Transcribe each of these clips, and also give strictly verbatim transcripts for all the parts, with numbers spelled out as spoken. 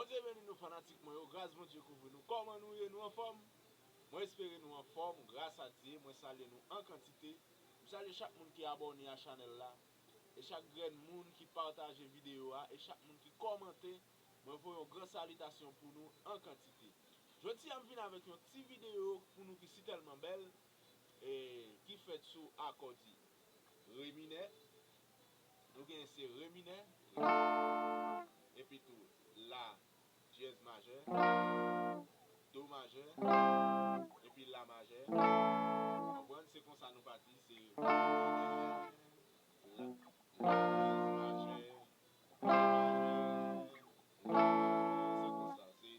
Dye beni nou fanatik mwen yo, gras Bondye kouvri nou. Kòman nou ye? Nou anfòm? Mwen espere nou anfòm, gras a Dye, mwen salye nou an kantite. M salye chak moun ki abòne a chanèl la, e chak grenn moun ki pataje videyo a, e chak moun ki kòmante, mwen voye yon gran salitasyon pou nou an kantite. Jodi a m vin avèk yon ti videyo pou nou ki sitèlman bèl, e ki fèt sou akò di re minè. Nou gen se re minè, epi tou la dyèz majè, do majè, epi la majè. Konprann? Se konsa nou pati, se re minè, la, la dyèz majè, do majè, la majè. Se konsa, se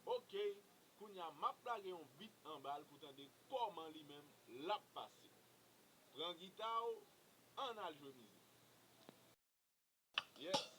Ok, kounye a m ap lage yon beat anba l pou tande kòman li menm l ap pase. Pran gita w, ann al jwe mizik. Yes,